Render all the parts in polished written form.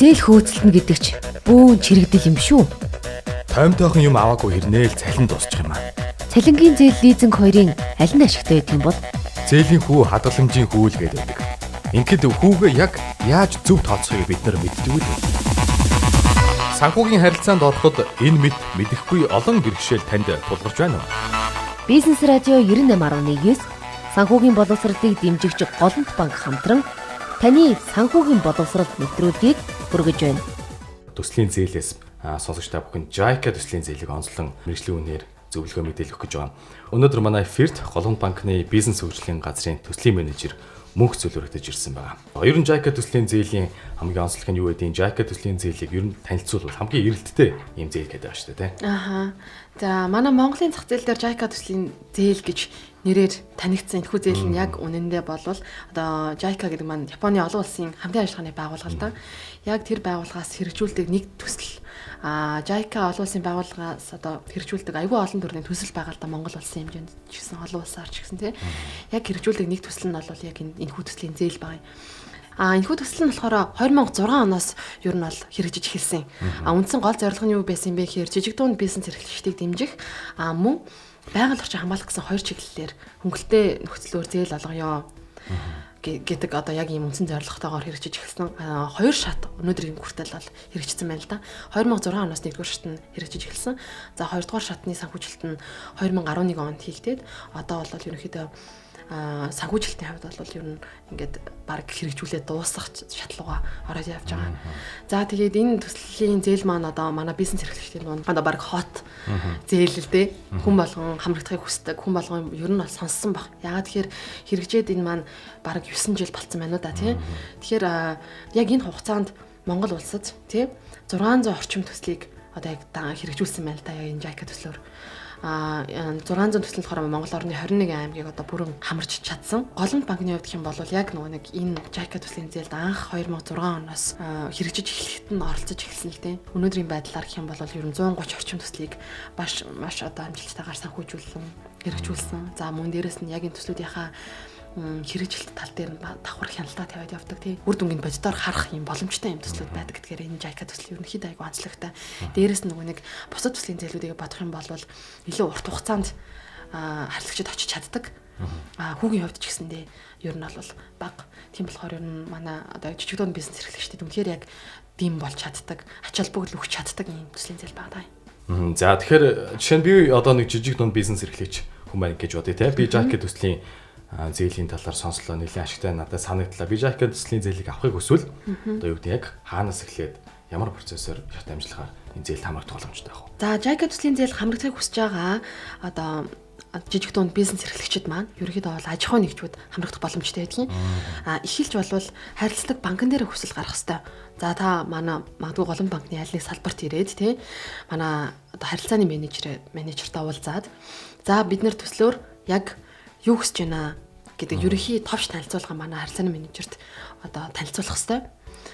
Зээл хөөцөлдөнө гэдэг ч бөөн чирэгдэл юм шүү. Тоймтойхон юм аваагүй хэрнээл цалин дуусчих юм аа. Цалингийн зээл, лизинг хоёрын аль нь ашигтай байдаг юм бол? Зээлийн хүү, хадгаламжийн хүү л гэдэг байдаг. Ингээд хүүгээ яг яаж зөв тооцохыг бид нар мэддэг үү? Санхүүгийн харилцаанд ороход энэ мэт мэдэхгүй олон бэрхшээл танд тулгарч байна уу? Бизнес радио 98.1-ээс санхүүгийн боловсролыг дэмжигч Голомт банк хамтран таны санхүүгийн боловсрол нэвтрүүлгийг хүргэж байна. Төслийн зээлээс сонсогч та бүхэн JICA төслийн зээлийг онцлон мэргэжлийн үнээр зөвлөгөө мэдээлэл өгөх гэж байгаа. Өнөөдөр манай эфирт Голомт банкны бизнес хөгжлийн газрын төслийн менежер Мөнх Зөлөөрөгдөж ирсэн байгаа. Ер нь JICA төслийн зээлийн хамгийн онцлог нь юу гэдгийг, JICA төслийн зээлийг ер нь танилцуулбал хамгийн эрэлттэй ийм зээл гэдэг байгаа шүү дээ, тэ. Аха. За, манай Монголын зах зээл дээр JICA төслийн зээл гэж нэрээр танигдсан энэхүү зээл нь яг үнэндээ болвол одоо JICA гэдэг маань Японы олон улсын хамтын ажиллагааны байгууллага л да. Яг тэр байгууллагаас хэрэгжүүлдэг нэг төсөл. JICA олон улсын байгууллагаас одоо хэрэгжүүлдэг айгүй олон төрлийн төсөл байгаа л да, Монгол улсын хэмжээнд ч гэсэн олон улсаар ч гэсэн тий. Яг хэрэгжүүлдэг нэг төсөл нь бол яг энэ энэхүү төслийн зээл байгаа юм. Энэхүү төсөл нь болохоор 2006 оноос ер нь бол хэрэгжиж эхэлсэн. Үндсэн гол зорилго нь юу байсан бэ гэхээр жижиг дунд бизнес эрхлэгчдийг дэмжих, мөн байгаль орчин хамгаалах гэсэн хоёр чиглэлээр хөнгөлтэй нөхцлөөр зээл олгоё гэдэг одоо яг ийм үндсэн зорилготойгоор хэрэгжиж эхэлсэн. Хоёр шат өнөөдрийн хүртэл бол хэрэгжсэн байна л да. 2006 оноос нэгдүгээр шат нь хэрэгжиж эхэлсэн. За, хоёрдугаар шатны санхүүжилт нь 2011 онд хийгдээд одоо бол ерөнхийдөө санхүүжилтийн хувьд бол ер нь ингээд баг хэрэгжүүлээд дуусгах шатлууга ороод явж байгаа. За, тэгээд энэ төслийн зээл маань одоо манай бизнес эрхлэгчдийн дунд одоо баг хот зээл л дээ. Хүн болгон хамрагдахыг хүсдэг. Хүн болгон ер нь бол сонссон баг. Яагаад тэгэхээр хэрэгжээд энэ маань баг 9 жил болцсон байна уу да, тий. Тэгэхээр яг энэ хугацаанд Монгол улсад тий 600 орчим төслийг одоо яг хэрэгжүүлсэн байна л да, яг энэ JICA төслөөр. 600 төсөл нь болохоор Монгол орны 21 аймгийг одоо бүрэн хамарч чадсан. Голомт банкны хувьд гэх юм бол яг нөгөө нэг энэ JICA төслийн зээлд анх 2006 оноос хэрэгжиж эхлэхэд нь оролцож эхэлсэн л дээ. Өнөөдрийн байдлаар гэх юм бол ер нь 130 орчим төслийг маш маш одоо амжилттайгаар санхүүжүүлсэн, хэрэгжүүлсэн. За, мөн дээрэс нь яг энэ төслүүдийнхаа хэрэгжилт тал дээр нь давхар хяналтаа тавиад явдаг тий. Үр дүнгийн боддоор харах юм боломжтой юм төслүүд байдаг гэдгээр энэ JICA төсөл ерөнхийдөө айгүй онцлогтой. Дээрэс нь нөгөө нэг бусад төслийн зээлүүдийг бодох юм бол илүү урт хугацаанд харилцагчид очиж чаддаг. Хүүгийн хувьд ч гэсэндээ ер нь бол бага. Тийм болохоор ер нь манай одоо жижиг дунд бизнес эрхлэгчдэд үнэхээр яг дэм болж чаддаг, ач холбогдол өгч чаддаг юм төслийн зээл байгаа даа. За, тэгэхээр жишээ нь би одоо нэг жижиг дунд бизнес эрхлэгч хүн байна гэж бодъё те. Би JICA төслийн зээлийн талаар сонслоо, нэлээд ашигтай надад санагдлаа. Би JICA төслийн зээлийг авахыг хүсвэл одоо юу гэдэг яг хаанаас эхлээд ямар процессор шат амжилтгаар энэ зээл хамрагдах боломжтой байх вэ? За, JICA төслийн зээл хамрагдахыг хүсэж байгаа одоо жижиг дунд бизнес эрхлэгчид маань ерөнхийдөө бол аж ахуйн нэгжүүд хамрагдах боломжтой байдаг юм. Эхэлж болвол харилцдаг банкн дээр хүсэл гаргах хэрэгтэй. За, та манай магадгүй Голомт банкны аль нэг салбарт ирээд тий манай одоо харилцааны менежертэй уулзаад, за, бид нэр төслөөр яг юу хүсэж байна гэдэг ерөнхий товч танилцуулга манай харилцааны менежерт одоо танилцуулах хэрэгтэй.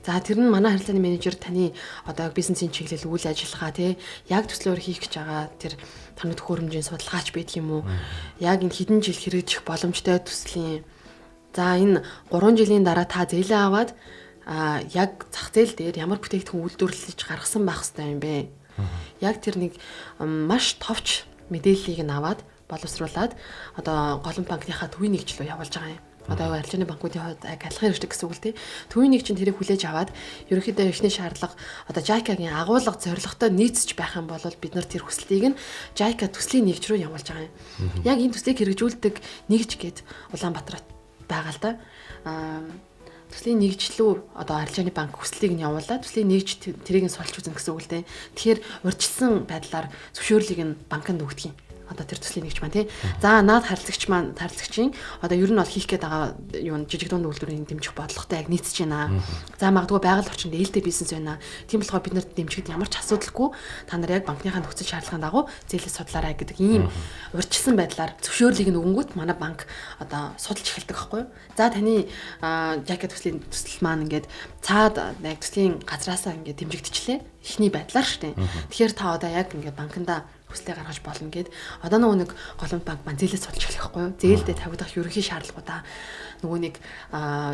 За, тэр нь манай харилцааны менежер таны одоо бизнесийн чиглэл, үйл ажиллагаа тий яг төслөөр хийх гэж байгаа тэр таны төхөөрөмжийн судалгаач байдаг юм уу? Яг энэ хэдэн жил хэрэгжих боломжтой төслийн, за, энэ 3 жилийн дараа та зээлээ аваад яг зах зээл дээр ямар бүтээгдэхүүн үйлдвэрлэж гаргасан байх хэрэгтэй юм бэ? Яг тэр нэг маш товч мэдээллийг нь аваад боловсруулад одоо Голомт банкныхаа төвийн нэгж рүү явуулж байгаа юм. Одоо арилжааны банкуудын хувьд адилхан хэрэгждэг гэсэн үг л дээ. Төвийн нэгж нь тэрийг хүлээж аваад ерөнхийдөө эхний шаардлага одоо JICA-гийн агуулга зорилготой нийцэж байх юм бол бид нар тэр хүслийг нь JICA төслийн нэгж рүү явуулж байгаа юм. Яг энэ төслийг хэрэгжүүлдэг нэгж гээд Улаанбаатарт байгаа л да. Төслийн нэгжлүү одоо арилжааны банк хүслийг нь явуулаад төслийн нэгж тэрийг нь сулж үзэн гэсэн үг л дээ. Тэгэхээр урьдчилсан байдлаар зөвшөөрлийг нь банкнд өгдөг юм. Одоо тэр төслийн нэгж маань тий. За, наад харилцагч маань харилцагчийн одоо ер нь бол хийх гээд байгаа юу жижиг дунд үйлдвэрийн дэмжих бодлоготой яг нийцэж байна. За, магадгүй байгаль орчинд ээлтэй бизнес байна. Тийм болохоор бид нарт дэмжихэд ямар ч асуудалгүй, та нар яг банкныхаа нөхцөл шаардлагын дагуу зээлээ судлаарай гэдэг ийм урьдчилсан байдлаар зөвшөөрлийг нь өгөнгүүт манай банк одоо судалж эхэлдэг байхгүй юу? За, таны JICA төслийн төсөл маань ингээд цаад яг төслийн газраасаа ингээд дэмжигдчихлээ. Эхний байдлаар шүү дээ. Тэгэхээр та одоо яг ингээд банкнда хүслээ гаргаж болно гэд одоо нөгөө нэг Голомт банк маань зээлээ судалж эхлэх байхгүй юу? Зээлдээ тавигдах ерөнхий шаардлагуудаа нөгөө нэг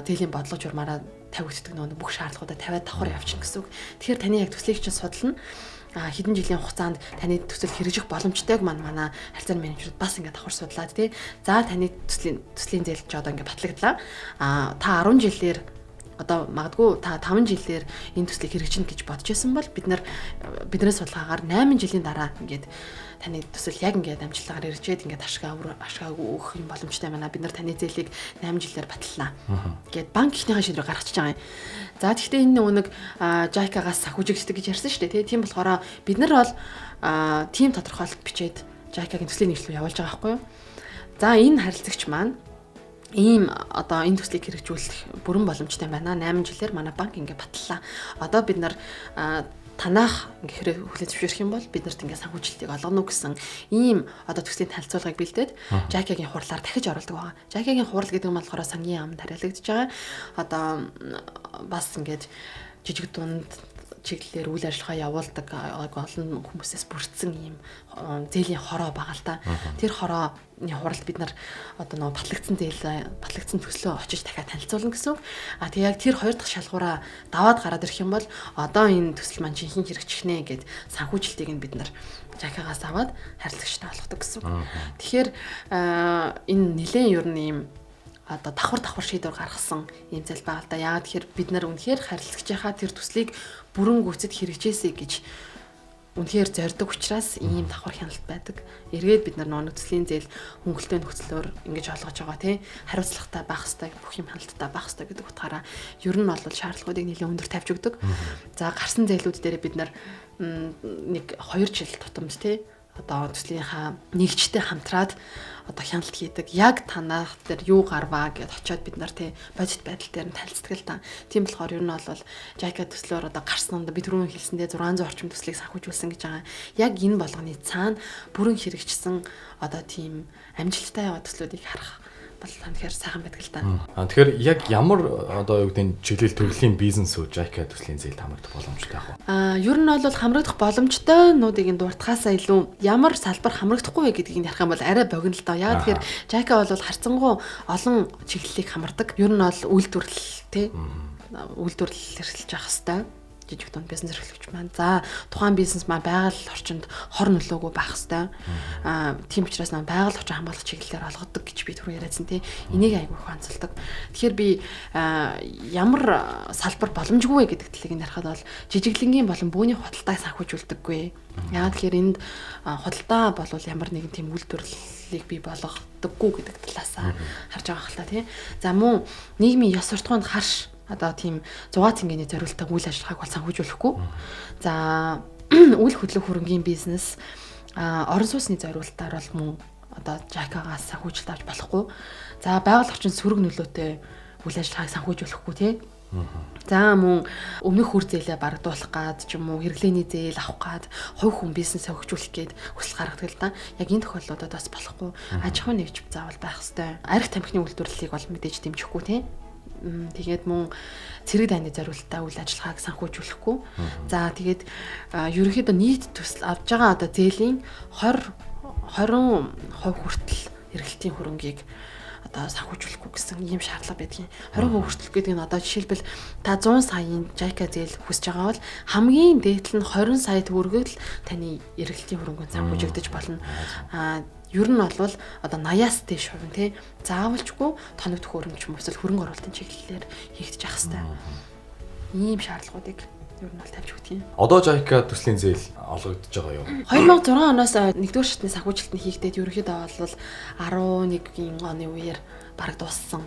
зээлийн бодлого журмаараа тавигддаг нөгөө бүх шаардлагуудаа тавиад давхар явчихна гэсэн үг. Тэгэхээр таны яг төслийг чинь судална. Хэдэн жилийн хугацаанд таны төсөл хэрэгжих боломжтойг манай харилцааны менежерүүд бас ингээд давхар судлаад тий. За таны төслийн зээл ч одоо ингээд батлагдлаа. Та 10 жилээр одоо магадгүй та 5 жилээр энэ төслийг хэрэгжинэ гэж бодож исэн бол бид нар бидний судалгаагаар 8 жилийн дараа ингээд таны төсөл яг ингээд амжилттайгаар хэрэгжээд ингээд ашгаа өгөх юм боломжтой байна. Бид нар таны зээлийг 8 жилээр баталлаа гэд банк ихнийхээ шийдвэр гаргачихж байгаа юм. За тэгэхдээ энэ нөгөө нэг JICA-гаас санхүүжигддэг гэж ярьсан шүү дээ, тийм болохоор бид нар бол тийм тодорхойлолт бичээд JICA-гийн төслийн нэгжлүү явуулж байгаа байхгүй юу? За энэ харилцагч маань ийм одоо энэ төслийг хэрэгжүүлэх бүрэн боломжтой байна. 8 жилээр манай банк ингээд баталлаа. Одоо бид нар танаах ингээ хэрэг хүлээн зөвшөөрөх юм бол бид нарт ингээ санхүүжилтийг олгоно гэсэн ийм одоо төслийн танилцуулгыг бэлдээд JICA-гийн хурлаар дахиж оруулдаг байгаа. JICA-гийн хурал гэдэг нь болохоор сангийн яамд хариалагдж байгаа. Одоо бас ингээд жижиг дунд чиглэлээр үйл ажиллагаа явуулдаг олон хүмүүсээс бүрдсэн ийм зээлийн хороо байгаа л та. Тэр хорооны хуралд бид нар одоо нөгөө батлагдсан зээл, батлагдсан төслөө очиж дахиад танилцуулна гэсэн үг. А тэг яг тэр хоёр дахь шалгуураа даваад гараад ирэх юм бол одоо энэ төсөл маань жинхэнэ хэрэгжих нэ гэд санхүүжилтийг нь бид нар JICA-гаас аваад харилцагчтай олгодог гэсэн үг. Тэгэхээр энэ нэлээд ер нь ийм одоо давхар шийдвэр гаргасан ийм зэл байгаа л да. Яагаад тэгэхээр бид нар үнэхээр харилцагчийнхаа тэр төслийг бүрэн гүйцэд хэрэгжээсэй гэж үнэхээр зорддог учраас ийм давхар хяналт байдаг. Эргээд бид нар нөгөө төслийн зээл хөнгөлтэй нөхцлөөр ингэж олгож байгаа тий. Хариуцлагатай байх ёстой, бүх юм хяналттай байх ёстой гэдэг утгаараа ер нь бол шаардлагуудыг нэлээд өндөр тавьж өгдөг. За гарсан зээлүүд дээр бид нар нэг 2 жил тутамд тий одоо төслийнхаа нэгжтэй хамтраад одоо хяналт хийдэг. Яг танаах дээр юу гарваа гэд очиод бид нар тий бодит байдал дээр нь танилцдаг л та. Тийм болохоор ер нь бол JICA төслөөр одоо гарсан нь би түрүүн хэлсэндээ 600 орчим төслийг санхүүжүүлсэн гэж байгаа. Яг энэ болгоны цаана бүрэн хэрэгжсэн одоо тийм амжилттай яваа төслүүдийг харах бол тэгэхээр сайхан байдаг л та. Тэгэхээр яг ямар одоо юу гэдэг нь чиглэл төрлийн бизнес үү JICA төслийн зээлд хамрагдах боломжтой байх вэ? Ер нь бол хамрагдах боломжтой нуудыг нь дуртахаасаа илүү ямар салбар хамрагдахгүй вэ гэдгийг ярих юм бол арай богино л доо. Яг тэгэхээр JICA бол харьцангуй олон чиглэлийг хамардаг. Ер нь бол үйлдвэрлэл тий үйлдвэрлэл эрхэлж явах хэвээр жижиг дунд бизнес эрхлэгч маань. За тухайн бизнес маань байгаль орчинд хор нөлөөгөө байх хэвээр. Тийм учраас нөө байгаль орчин хамгаалах чиглэлээр олгодог гэж би түрүү яриадсан тий. Энийг айгүй их онцолдог. Тэгэхээр би ямар салбар боломжгүй вэ гэдэг талыг нь ярихад бол жижиглэнгийн болон бүүний худалдааг санхүүжүүлдэггүй. Яагаад тэгэхээр энд худалдаа болвол ямар нэгэн тийм үйлдвэрлэлийг бий болгодоггүй гэдэг талаас харж байгаа хэл та тий. За мөн нийгмийн ёс суртахуунд харш одоо тийм 6 тэнгэний зориулттай үйл ажиллагааг бол санхүүжүүлэхгүй. За үйл хөдлөх хөрөнгийн бизнес орон сууцны зориултаар бол мөн одоо JICA-гаас санхүүжилт авч болохгүй. За байгаль орчин сөрөг нөлөөтэй үйл ажиллагааг санхүүжүүлэхгүй тий. За мөн өмнөх үр зээлээ барагдуулах гад ч юм уу хэрэглээний зээл авах гад хувь хүн бизнесээ хөгжүүлэх гээд хүсэл гаргадаг л да. Яг энэ тохиолдлуудад бас болохгүй. Аж ахуйн нэгж заавал байх ёстой. Арх тамхины үйлдвэрлэлийг бол мэдээж дэмжихгүй тий. Тэгээд мөн цэрэг дайны зориулттай үйл ажиллагааг санхүүжүүлэхгүй. За тэгээд ерөнхийдөө нийт төсөл авж байгаа одоо зээлийн 20 20% хүртэл эргэлтийн хөрөнгийг одоо санхүүжүүлэхгүй гэсэн ийм шаардлага байдаг юм. 20% хүртэл гэдэг нь одоо жишээлбэл та 100 саяын JICA зээл хүсэж байгаа бол хамгийн дээд нь 20 сая төгрөгөөр л таны эргэлтийн хөрөнгөнд санхүүжигдэж болно. Ер нь бол одоо 80-аас дээш хувь тий заавалчгүй тоног төхөөрөмж юм эсвэл хөрөнгө оруулалтын чиглэлээр хийгдэж ах хэвээр. Ийм шаардлагуудыг ер нь бол тавьж өгдөг юм. Одоо JICA төслийн зээл олгогдож байгаа юу? 2006 оноос 1-р шатны санхүүжилт нь хийгдээд ерөнхийдөө бол 11 оны үеэр бараг дууссан.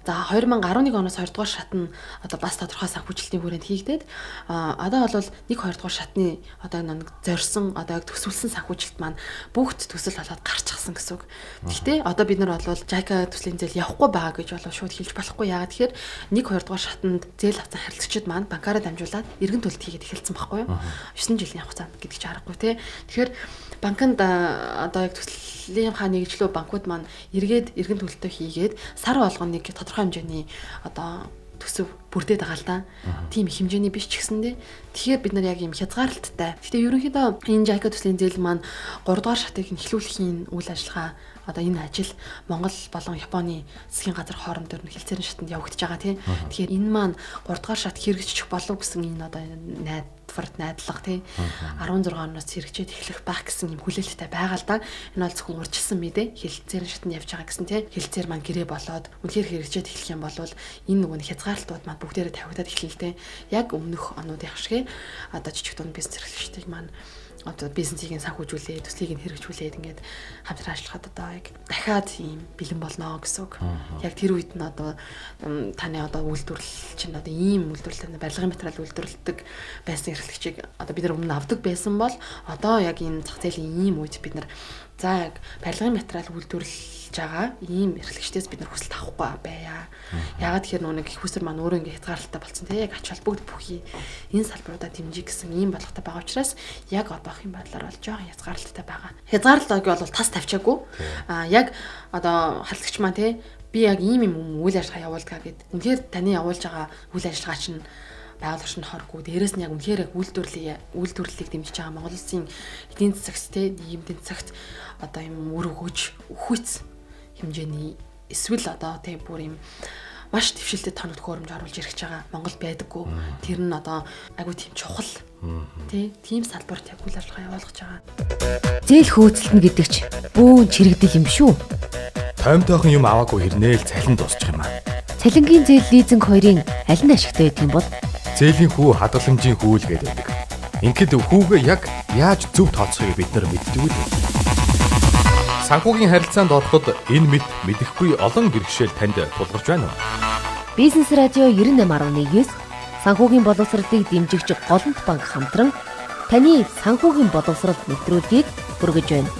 За 2011 оноос 2-р шат нь одоо бас тодорхой санхүүжилтийн хүрээнд хийгдээд одоо бол 1 2-р шатны одоо нэг зорьсон одоо яг төсөвлөсөн санхүүжилт маань бүгд төсөл болоод гарчихсан гэсэн үг. Гэхдээ одоо бид нар бол JICA төслийн зээл явахгүй байгаа гэж бол шууд хэлж болохгүй. Яагаад тэгэхээр 1 2-р шатанд зээл авсан харилцагчид маань банкаараа дамжуулаад эргэн төлөлт хийгээд эхэлсэн байхгүй юу? 9 жилийн хугацаанд гэдэг чи аргагүй те. Тэгэхээр банкнд одоо яг төслийн нэгжлөө банкуд маань эргээд эргэн төлөлтөө хийгээд сар болгоно нэг тодорхой хэмжээний одоо төсөв Бүрдээд байгаа л да. Тийм их хэмжээний биш ч гэсэндээ тэгэхээр бид нар яг юм хязгаарлалттай. Гэтэ ерөнхийдөө энэ JICA төслийн зээл маань 3 дугаар шатыг нь эхлүүлэхийн үйл ажиллагаа одоо энэ ажил Монгол болон Японы засгийн газар хооронд ер нь хэлцээрийн шатанд явагдаж байгаа тий. Тэгэхээр энэ маань 3 дугаар шат хэрэгжих болов гэсэн энэ одоо найдвар найдлага тий 16 оноос хэрэгжээд эхлэх байх гэсэн юм хүлээлттэй байгаа л да. Энэ бол зөвхөн урьдчилсан мэдээ хэлцээрийн шатанд явж байгаа гэсэн тий. Хэлцээр маань гэрээ болоод үнэхээр хэрэгжээд эхлэх юм бол энэ нөгөө хязгаарлалтууд маань бүгдээрээ тавигдаад эхэлнэ тий. Яг өмнөх онуудын шиг одоо жижиг дунд бизнес эрхлэгчдийг маань одоо бизнесийг нь санхүүжүүлээ, төслийг нь хэрэгжүүлээд ингээд хамтран ажиллахад одоо яг дахиад ийм бэлэн болно гэсэн үг. Яг тэр үед нь одоо таны одоо үйлдвэрлэл чинь одоо ийм үйлдвэрлэл барилгын материал үйлдвэрлэдэг байсан эрхлэгчийг одоо бид нар өмнө авдаг байсан бол одоо яг энэ зах зээлийн ийм үед бид нар за яг барилгын материал үйлдвэрлэж байгаа ийм эрхлэгчдээс бид нар хүсэлт авахгүй байя. Яагаад тэгэхээр нөгөө нэг их усэр маань өөрөө ингээ хязгаарлалттай болсон тийм яг ач холбогдол бүхий энэ салбаруудаа дэмжих гэсэн ийм болготой байгаа учраас яг одоохын байдлаар бол жоохон хязгаарлалттай байгаа. Хязгаарлалтыг бол тас тавьчаагүй. Аа яг одоо харилцагч маань тийм би яг ийм юм үйл ажиллагаа явуулдаг гэд. Үнэхээр таны явуулж байгаа үйл ажиллагаа чинь байгаль орчинд хоргүй. Дээрээс нь яг үнэхээр яг үйлдвэрлэлийг дэмжиж байгаа Монгол улсын эдийн засагт те нийгмийн засагт одоо юм үр өгөөж өхүйц хэмжээний эсвэл одоо те бүр юм маш твшилтэй тоног төхөөрөмж оруулж ирэх гэж байгаа Монгол байдаггүй. Тэр нь одоо айгүй тийм чухал. Тэ тийм салбарт яг үйл ажиллагаа явуулах гэж байгаа. Зээл хөөцөлтнө гэдэг ч бөөн чирэгдэл юм шүү. Тоймтойхон юм аваагүй хэрнээл цалин дуусчих юм аа. Цалингийн зээл лизинг хоёрын аль нь ашигтай байдаг юм бол? Зээлийн хүү хадгаламжийн хүү л гэдэг байдаг. Ингээд хүүгээ яг яаж зөв тооцохыг бид нар мэддэг үү? Санхүүгийн харилцаанд ороход энэ мэт мэдэхгүй олон бэрхшээл танд тулгарч байна уу? Бизнес радио 98.9 санхүүгийн боловсролыг дэмжигч Голомт банк хамтран таны санхүүгийн боловсрол нэвтрүүлгийг хүргэж байна.